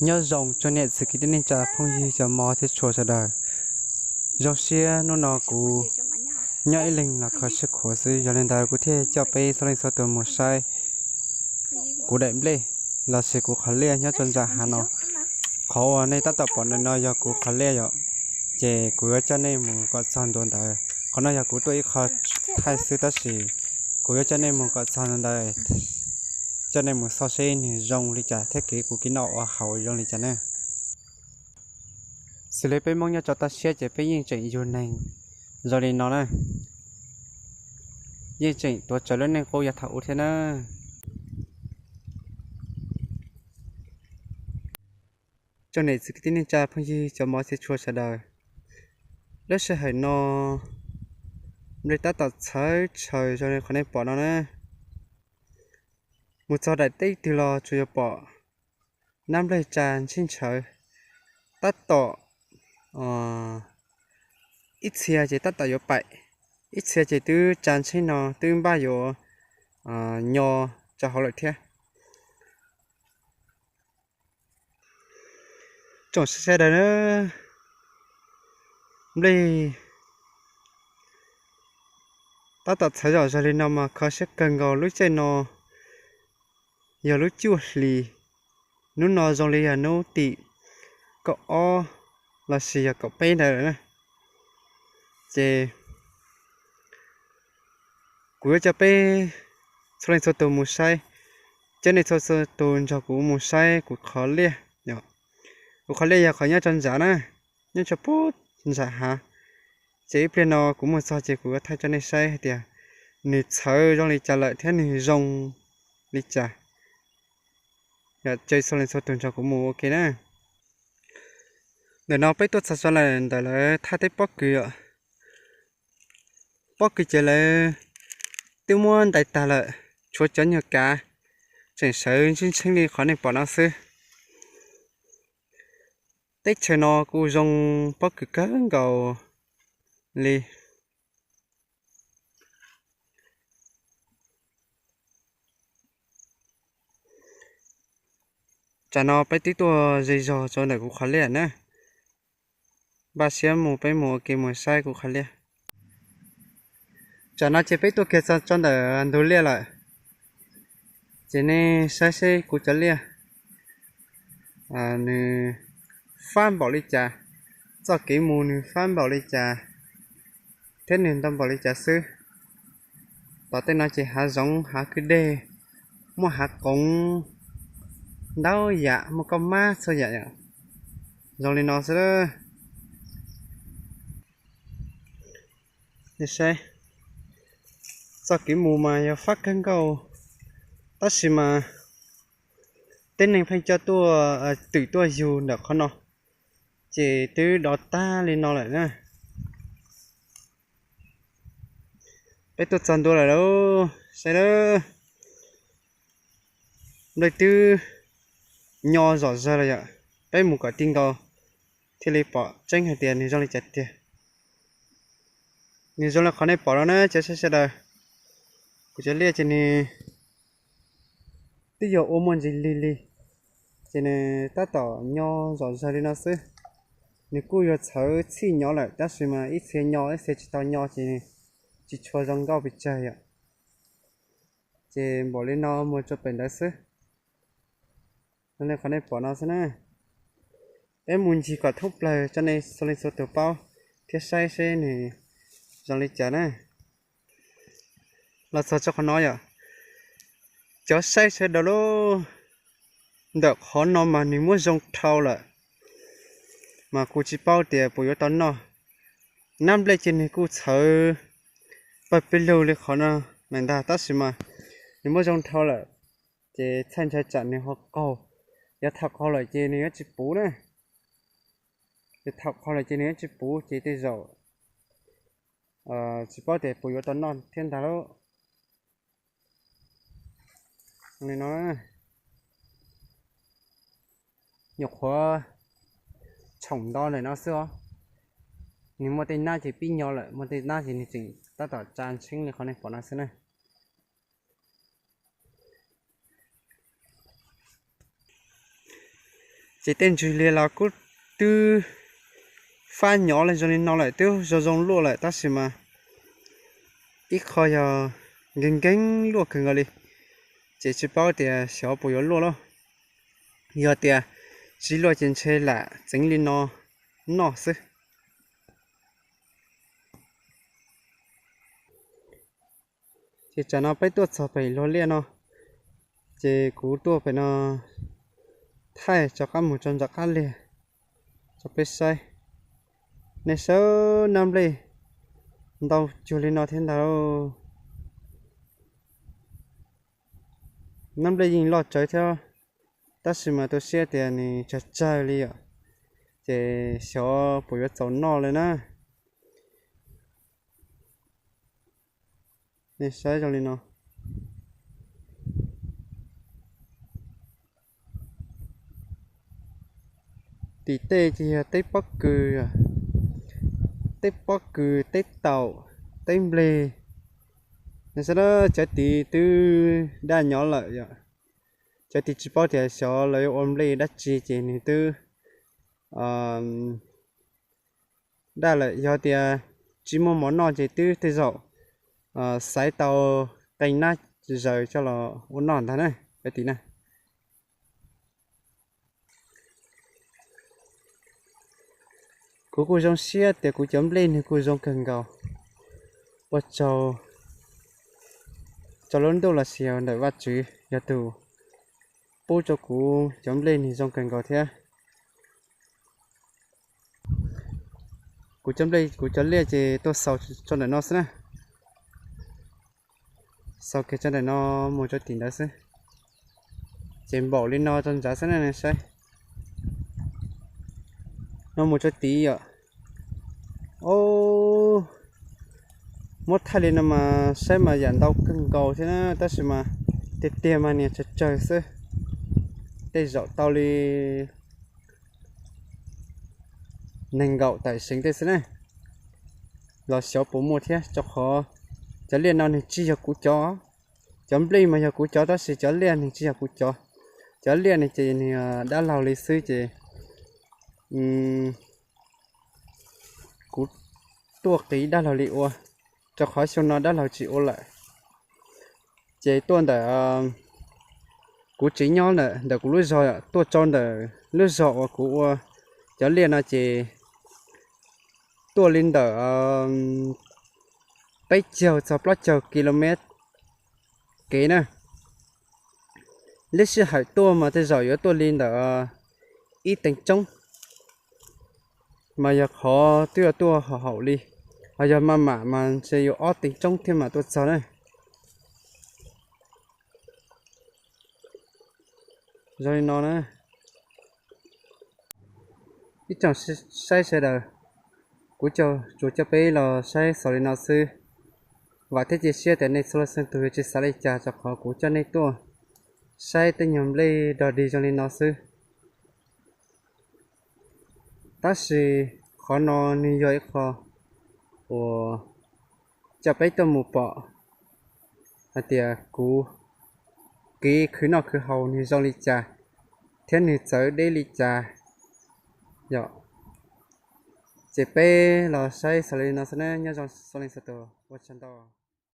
Nyob zoo tsoom niam txiv kwv tij neej tsa phooj ywg cov mov thiab tshua sawv daws. Zoo siab hnub no kuv nyob ib leeg los kho siab khuav xwb, yog li ntawd kuv thiaj coj peb txhua leej txhua tus mus saib kuv daim nplej lossis kuv qhov liaj nyob rau ntawm hav no. Qhov uas nej tab tom pom ntawm no yog kuv qhov liaj yom, ces kuv yuav coj nej mus kom txog ntua ntawd. Qhov no yog kuv tuaj ib qho thaij xwb tab sis kuv yuav coj nej mus kom txog ntua ntawd, coj nej mus xauj seb nws zoo li cas thiab kev kuv kev noj ua haus zoo li cas na. Xws li peb Hmoob nyob rau toj siab ces peb yeej tseem yug neeg zoo li no na, yeej tseem tuav tsawv lub neej qub yav thaum ub thiab na. Tsoom niam txiv kwv tij neej tsa phooj ywg cov mov thiab tshua sawv daws, lub sij hawm no nplej tab tom txhawv tshawv zoo li qhov nej pom no na. Mus txog daim teb twg los tsuas yuav pom nab nplej tsa ntsheej tshawv. Tab tom ib txhia ces tab tom yuav paim, ib txhia ces twb tsa ntsheej no twb npaj yuav nyo rau hauv lawm thiab. Tsoom saib sawv daws na, nplej tab tom txhawv zom zaws li no mas kho siab kawg nkaus. Lub caij no yog lub cuaj hlis, hnub no zoo li yog hnub tim kaum ob lossis yog kaum peb ntawd lawm na. Ces kuv yuav coj peb txhua leej txhua tus mus saib, coj nej txhua txhua tus nrog kuv mus saib kuv qhov liaj. Kuv qhov liaj yog qhov nyob rau ntawm na, nyob rau puag ntawm hav. Ces ib pliag no kuv mus txog ces kuv yuav thaij rau nej saib hais tias nws txhawv zoo li cas lawm thiab nws zoo li cas. Yog ces txhua leej txhua tus nrog kuv mus ua ke na. Ntawm no peb tuaj txog tso lawm ntawm lawv thaj teb pob kws os. Pob kws ces lawv twb muab ntais tag lawm, tshuav cov nyuag kav tseem sawv ntshiab ntsheeb li qhov nej pom no xwb. Teb chaws no kuj zoo pob kws kawg nkaus li. Tsam no peb twb tuaj ze zog rau ntawm kuv qhov liaj na. Npaj siab mus peb mus ua ke mus saib kuv qhov liaj. Tsam no ces peb tuaj kiag txog rau ntawm ntug liaj lawm, ces nej saib seb kuv cov liaj nws fab npaum li cas, txoj kev mus nws fab npaum li cas, thiab nws ntau npaum li cas xwb. Tom tej no ces hav zoov hav kwj deg, muaj hav qoov ntau yam, muaj kauj mab txhua yam, zoo li no xwb. Saib, txoj kev mus mas yog fab kawg nkaus, tab sis mas tej neeg pheej coj tuaj twm tuaj yug ntawm qhov no, ces twb dov tag li no lawm na. Peb tuaj txog ntua lawm lauj, saib lauj. Nplej twb nyo zom zaws lawm yom. Peb mus kom ti nkaus thiaj li pom tseeb hais tias nws zoo li cas tiag. Nws zoo li qhov nej pom no na cov saib sawv daws. Kuv cov liaj ces nws twb yog ua muaj ntsis lig lig, ces nws tab tom nyo zom zaws li no xwb. Nws kuj yuav txhawv txhij nyo lawm tab sis mas ib txhia nyo ib txhia tsis tau nyo ces nws tsis tshua zoo nkauj pes tsawg yom. Ces npaum li no mus rau pem ntawd xwb. Zoo li qhov nej pom no xwb na. Peb mus ncig kom thoob plaws rau nej txhua leej txhua tus paub thiab saib seb nws zoo li cas na. Los txog rau qhov no yom, cov saib sawv daws lauj, ntawm qhov no mas nws muab zoo dhau lawm, mas kuv tsis paub tias puas yuav tau noj. Nab nplej ces nws kuj txhawv pawg pes lug li qhov no ntag tab sis mas nws muab zoo dhau lawm, ces txhaj ntshai tsam nws ho qaug. Yog thaum qaug lawm ces nws yuav tsis puv na. Yog thaum qaug lawm ces nws yuav tsis puv ces tej zaum tsis paub tias puas yuav tau noj thiab ntag lauj. Li no, nyuam qhuav tshoom nto ntawm no xwb os. Nws muaj tej nab ces pib nyo lawm, muaj tej nab ces nws tseem tab tom tsa ntsheeb li qhov nej pom no xwb na. Ces tej ntsws liag los kuj twb fab nyob zoo li no lawm, twb zoo zoo luaj lawm, tab sis mas ib qho yog nkeeg nkeeg luaj kawg nkaus li, ces tsis paub tias xyov puas yuav luaj lauj. Yog tias tsis luaj ces ntshe lam txeev li no noj xwb. Ces tsam no peb tuaj txog pem luag liaj no, ces kuv tuaj pem no thaij rov qab mus rau nram qab liag rau peb saib. Nej saib, nab nplej ntau cuag li no thiab ntag. Nab nplej yeej loj tsawv thiab, tab sis mas tu siab tias nws tsawg tsawg li yom, ces xyov puas yuav txaus noj li na. Nej saib zoo li no. Tim tej ces yog teb pob kws, teb pob kws, teb taum, teb npleg. Nej saib, cov tid twb daj nyob lawm yom. Cov tid tsis paub tias xyov lawv yuav ua nplej dab tsi ces nws twb daj lawm. Yog tias tsis muaj mov noj ces twb tej zaum xaiv tau qee nab zaws coj los ua noj ntag na, cov tid na. Kuv kuj zoo siab tias kuv cov nplej nws kuj zoo kawg nkaus. Ua tsaug rau lub ntuj los sis ntawm Vajtswv yog tus pub rau kuv cov nplej nws zoo kawg nkaus thiab. Kuv cov nplej, kuv cov liaj ces tuaj xaus tso ntawm no xwb na. Xaus kiag tso ntawm no mus rau tim ntawd xwb. Ces npaum li no rau nrad xwb na, nej saib. No mus rau tid yom. Ob, muab thaij li no mas saib mas yam ntau kawg nkaus thiab na, tab sis mas tiag tiag mas niag tsawg tsawg xwb. Tej zaum tau li nees nkaum tawm seev tej xwb ne, los xyov puas muaj thiab, rau qhov cov liaj no nws tsis yog kuv cov. Cov nplej mas yog kuv cov tab sis cov liaj nws tsis yog kuv cov. Cov liaj nws ces nws dab laug li xwb ces kuv tuaj qiv dab laug li ua, rau qhov xyoo no dab laug tsis ua lawm. Ces tuaj ntawm kuv tsev nyob ntawm kuv lub zog, tuaj rau ntawm lub zog uas kuv ua cov liaj no ces tuaj li ntawm peb caug txog plaub caug ki lus mev kev na. Lub sij hawm tuaj mas tej zaum yuav tuaj li ntawm ib teev roob, mas yog qhov twb yuav tuaj haum haum li, ho yog maj mam mas ntshe yuav ob teev roob thiaj mam tuaj txog na. Zoo li no na, ib tsoom saib sawv daws, kuv tsuas coj peb los saib xaus li no xwb. Vam thiab cia siab tias nej txhua leej txhua tus yuav tsis xav li cas rau qhov kuv coj nej tuaj saib tej nyuag nplej dog dig zoo li no xwb. Tab sis qhov no nws yog ib qho uas coj peb tuaj mus pom hais tias kuv kev khwv noj khwv haus nws zoo li cas thiab nws txawv deb li cas yom. Ces peb los saib xaus li no xwb na, nyob zoo txhua leej txhua tus, ua tsaug ntau.